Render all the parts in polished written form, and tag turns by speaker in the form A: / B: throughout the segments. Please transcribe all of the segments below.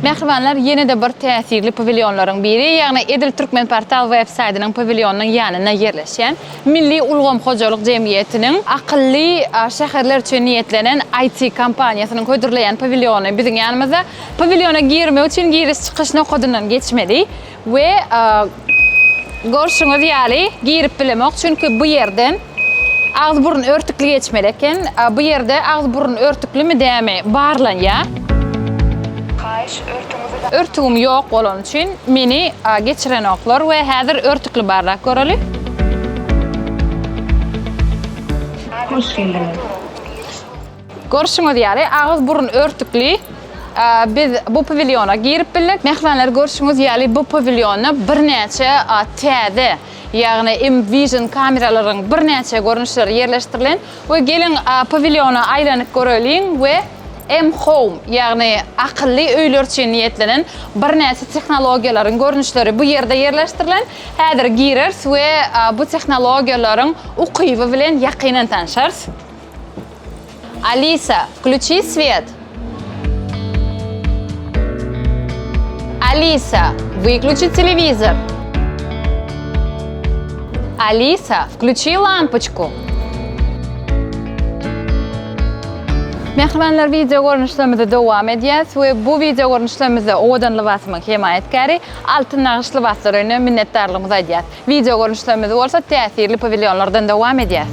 A: Mähribanlar, ýene-de bir täsirli pawilýonlaryň biri, ýagny edil Türkmenportal web saýdynyň pawilýonynyň ýanynda ýerleşýän Milli ulgam hojalyk jemgyýetiniň akylly şäherler üçin niýetlenen IT kompaniýasynyň hödürleýän pawilýony biziň ýanymyzda. Pawilýona girmek üçin giriş-çykyş nokadyndan geçmeli we görşüňiz ýaly girip bilemok, çünki bu ýerden agyz-burun örtükli geçmeli eken. Bu ýerde agyz-burun örtüklimi dämi barlanýar.
B: Haýyş, örtügiňizi
A: Örtügim ýok bolany üçin meni geçirenoklar we häzir örtükli barlap göreli.
C: Hoş geldiňiz.
A: Görşüňiz ýaly, agyz-burun örtükli biz bu pawilýona girip bildik. Mähribanlar, görşüňiz ýaly, bu pawilýonda birnäçe täze, ýagny M-Vision kameralaryň birnäçe görnüşleri ýerleşdirilen. We geliň, pawilýona aýlanyp göreliň we M-Home, ýagny akylly öýler üçin niýetlenen birnäçe tehnologiýalaryň görnüşleri bu ýerde ýerleşdirilen. Häzir gireris we bu tehnologiýalaryň ukyby bilen ýakyndan tanşarys. Alisa, включи свет. Alisa, выключи telewizor. Alisa, включи lampoçku. Mähribanlar wideo görnüşlerimizi dowam edýäs we bu wideo görnüşlerimizde owadan lybasymyň hemaýatkäri Altyn nagyş lybaslar öýüne minnetdarlygymyzy aýdýas. Wideo görnüşlerimizi bolsa täsirli pawilýonlardan dowam edýäs.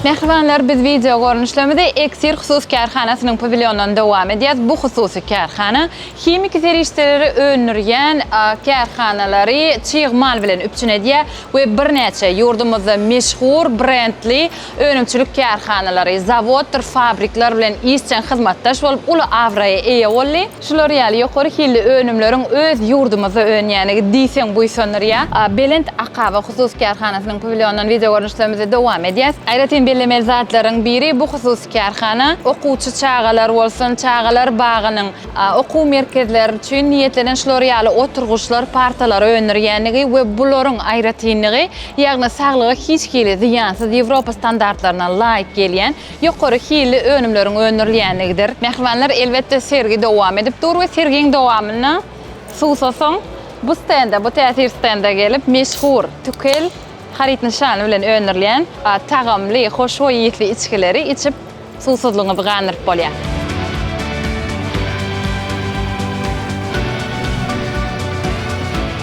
A: Mähribanlar biz wideo görnüşlerimizi Eksir hususy kärhanasynyň pawilýonyndan dowam edýäs. Bu hususy kärhana himiki serişdeleri öndürýän kärhanalary çig mal bilen üpjün edýär we birnäçe ýurdumyzda meşhur brendli önümçilik kärhanalary, zawoddyr fabrikler bilen işjeň hyzmatdaş bolup uly abraýa eýe boldy. Şular ýaly ýokary hilli önümleriň öz ýurdumyzda önýänligi diýseň buýsandyrýar. Belent akaba hususy kärhanasynyň pawilýonyndan wideogörnüşlerimizi dowam edýäs. Aýratyn bellemeli zatlaryň biri, bu hususy kärhana okuwçy çagalar bolsun, çagalar bagynyň okuw merkezleri üçin niýetlenen şular ýaly oturgyçlar, partalary öndürýänligi we bularyň aýratynlygy, ýagny saglyga hiç hili zyýansyz Ýewropa standartlaryna laýyk gelýän ýokary hilli önümleriň öndürilýänligidir. Mähribanlar, elbetde sergi dowam edip dur we sergiň dowamynda suwsasaň bu stende, bu täsir stende gelip meşhur Tükel haryt nyşany bilen öndürilýän tagamly, hoşboý ysly içgileri içip suwsuzlygyňyzy gandyryp bolýar.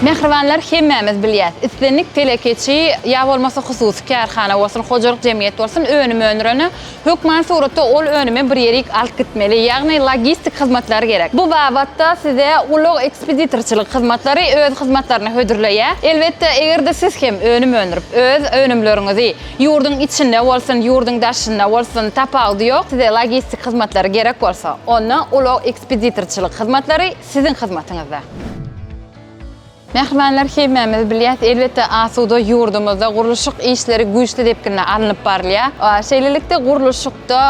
A: Mähribanlar hemmämiz bilýäs, islendik telekeçi ýa bolmasa hususy kärhana bolsun, hojalyk jemgyýet bolsun önüm öndürende hökman suratda ol önümi bir ýerik alyp gitmeli, ýagny logistik hyzmatlary gerek. Bu babatda size ulag ekspeditorçylyk hyzmatlary öz hyzmatlaryny hödürleýär. Elbetde eger-de siz hem önüm öndürip öz önümleriňizi ýurduň içinde bolsun, ýurduň daşynda bolsun tapawudy ýok size logistik hyzmatlary gerek bolsa, onda ulag ekspeditorçylyk hyzmatlary siziň hyzmatyňyzda. Mähribanlar hemmämiz bilýäs, elbetde asuda ýurdumyzda gurluşyk işleri güýçli depginde alnyp barylýar. Şeýlelikde gurluşykda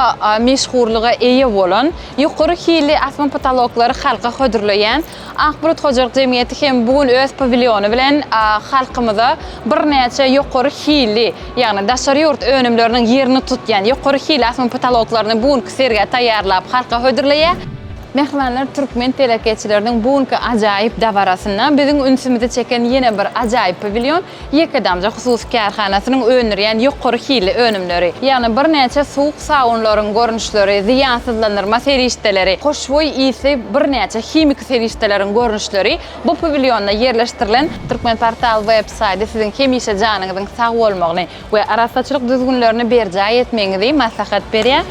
A: meşhurlyga eýe bolan, ýokary hilli asma potoloklary halka hödürleýän Ak bulut hojalyk jemgyýeti hem bu gün öz pawilýony bilen halkymyza birnäçe ýokary hilli, ýagny daşary ýurt önümleriniň ýerini tutýan ýokary hilli asma potoloklaryny bu günki sergä taýýarlap halka hödürleýär. Mähribanlar türkmen telekeçileriniň bu günki ajaýyp dabarasynda biziň ünsümizi çeken ýene bir ajaýyp pawilýon Ýekedamja hususy kärhanasynyň öndürýän ýokary hilli önümleri, ýagny birnäçe suwuk sabunlaryň görnüşleri, zyýansyzlandyrma serişdeleri, hoşboý ysly birnäçe himiki serişdeleriň görnüşleri bu pawilýonda ýerleşdirilen. Türkmenportal web saýdy siziň hemişe janyňyzyň sag bolmagyny we arassaçylyk düzgünlerini berjaý etmegiňizi maslahat berýär.